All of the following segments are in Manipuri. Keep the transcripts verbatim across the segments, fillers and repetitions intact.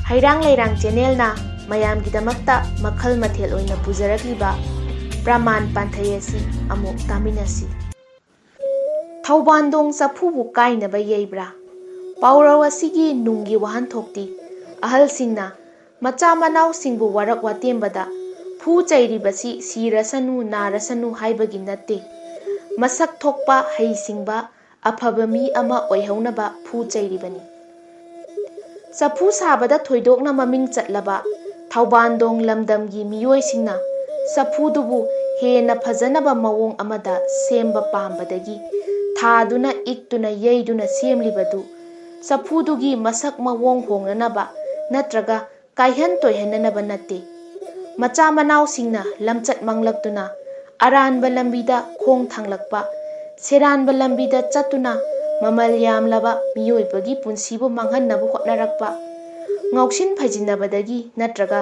ꯍꯩꯔꯥꯡ ꯂꯩꯔꯥꯡ ꯆꯦꯅꯦꯜꯅ ꯃꯌꯥꯝꯒꯤꯗꯃꯛꯇ ꯃꯈꯜ ꯃꯊꯦꯜ ꯑꯣꯏꯅ ꯄꯨꯖꯔꯛꯂꯤꯕ ꯄ꯭ꯔꯃꯥꯟ ꯄꯥꯟꯊꯩ ꯑꯁꯤ ꯑꯃꯨꯛ ꯇꯥꯃꯤꯟꯅꯁꯤ꯫ ꯊꯧꯕꯥꯟꯗꯣꯡ ꯆꯐꯨꯕꯨ ꯀꯥꯏꯅꯕ ꯌꯩꯕ꯭ꯔꯥ? ꯄꯥꯎꯔꯧ ꯑꯁꯤꯒꯤ ꯅꯨꯡꯒꯤ ꯋꯥꯍꯟꯊꯣꯛꯇꯤ ꯑꯍꯜꯁꯤꯡꯅ ꯃꯆꯥ ꯃꯅꯥꯎꯁꯤꯡꯕꯨ ꯋꯥꯔꯛ ꯋꯥꯇꯦꯝꯕꯗ ꯐꯨ ꯆꯩꯔꯤꯕꯁꯤ ꯁꯤꯔꯁꯅꯨ ꯅꯥꯔꯁꯅꯨ ꯍꯥꯏꯕꯒꯤ ꯅꯠꯇꯦ꯫ ꯃꯁꯛ ꯊꯣꯛꯄ ꯍꯩꯁꯤꯡꯕ ꯑꯐꯕ ꯃꯤ ꯑꯃ ꯑꯣꯏꯍꯧꯅꯕ ꯐꯨ ꯆꯩꯔꯤꯕꯅꯤ꯫ ꯆꯐꯨ ꯁꯥꯕꯗ ꯊꯣꯏꯗꯣꯛꯅ ꯃꯃꯤꯡ ꯆꯠꯂꯕ ꯊꯧꯕꯥꯟꯗꯣꯡ ꯂꯝꯗꯝꯒꯤ ꯃꯤꯑꯣꯏꯁꯤꯡꯅ ꯆꯐꯨꯗꯨꯕꯨ ꯍꯦꯟꯅ ꯐꯖꯅꯕ ꯃꯑꯣꯡ ꯑꯃꯗ ꯁꯦꯝꯕ ꯄꯥꯝꯕꯗꯒꯤ ꯊꯥꯗꯨꯅ ꯏꯛꯇꯨꯅ ꯌꯩꯗꯨꯅ ꯁꯦꯝꯂꯤꯕꯗꯨ ꯆꯐꯨꯗꯨꯒꯤ ꯃꯁꯛ ꯃꯑꯣꯡ ꯍꯣꯡꯅꯅꯕ ꯅꯠꯇ꯭ꯔꯒ ꯀꯥꯏꯍꯟ ꯇꯣꯏꯍꯟꯅꯅꯕ ꯅꯠꯇꯦ꯫ ꯃꯆꯥ ꯃꯅꯥꯎꯁꯤꯡꯅ ꯂꯝꯆꯠ ꯃꯥꯡꯂꯛꯇꯨꯅ ꯑꯔꯥꯟꯕ ꯂꯝꯕꯤꯗ ꯈꯣꯡ ꯊꯥꯡꯂꯛꯄ, ꯁꯦꯔꯥꯟꯕ ꯂꯝꯕꯤꯗ ꯆꯠꯇꯨꯅ ꯃꯃꯜ ꯌꯥꯝꯂꯕ ꯃꯤꯑꯣꯏꯕꯒꯤ ꯄꯨꯟꯁꯤꯕꯨ ꯃꯥꯡꯍꯟꯅꯕ ꯍꯣꯠꯅꯔꯛꯄ, ꯉꯥꯎꯁꯤꯟ ꯐꯩꯖꯤꯟꯅꯕꯗꯒꯤ ꯅꯠꯇ꯭ꯔꯒ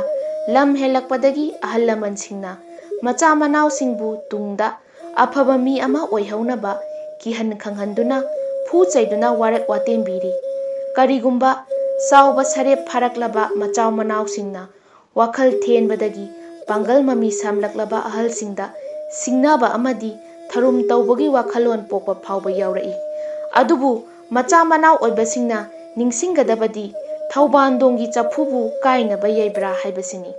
ꯂꯝ ꯍꯦꯜꯂꯛꯄꯗꯒꯤ ꯑꯍꯜ ꯂꯃꯟꯁꯤꯡꯅ ꯃꯆꯥ ꯃꯅꯥꯎꯁꯤꯡꯕꯨ ꯇꯨꯡꯗ ꯑꯐꯕ ꯃꯤ ꯑꯃ ꯑꯣꯏꯍꯧꯅꯕ ꯀꯤꯍꯟ ꯈꯪꯍꯟꯗꯨꯅ ꯐꯨ ꯆꯩꯗꯨꯅ ꯋꯥꯔꯛ ꯋꯥꯇꯦꯝꯕꯤꯔꯤ꯫ ꯀꯔꯤꯒꯨꯝꯕ ꯆꯥꯎꯕ ꯁꯔꯦꯞ ꯐꯥꯔꯛꯂꯕ ꯃꯆꯥ ꯃꯅꯥꯎꯁꯤꯡꯅ ꯋꯥꯈꯜ ꯊꯦꯟꯕꯗꯒꯤ ꯄꯥꯡꯒꯜ ꯃꯃꯤ ꯁꯥꯝꯂꯛꯂꯕ ꯑꯍꯜꯁꯤꯡꯗ ꯁꯤꯡꯅꯕ ꯑꯃꯗꯤ ꯊꯔꯨꯝ ꯇꯧꯕꯒꯤ ꯋꯥꯈꯜꯂꯣꯟ ꯄꯣꯛꯄ ꯐꯥꯎꯕ ꯌꯥꯎꯔꯛꯏ꯫ ꯑꯗꯨꯕꯨ ꯃꯆꯥ ꯃꯅꯥꯎ ꯑꯣꯏꯕꯁꯤꯡꯅ ꯅꯤꯡꯁꯤꯡꯒꯗꯕꯗꯤ ꯊꯧꯕꯥꯟꯗꯣꯡꯒꯤ ꯆꯐꯨꯕꯨ ꯀꯥꯏꯅꯕ ꯌꯩꯕ꯭ꯔꯥ ꯍꯥꯏꯕꯁꯤꯅꯤ꯫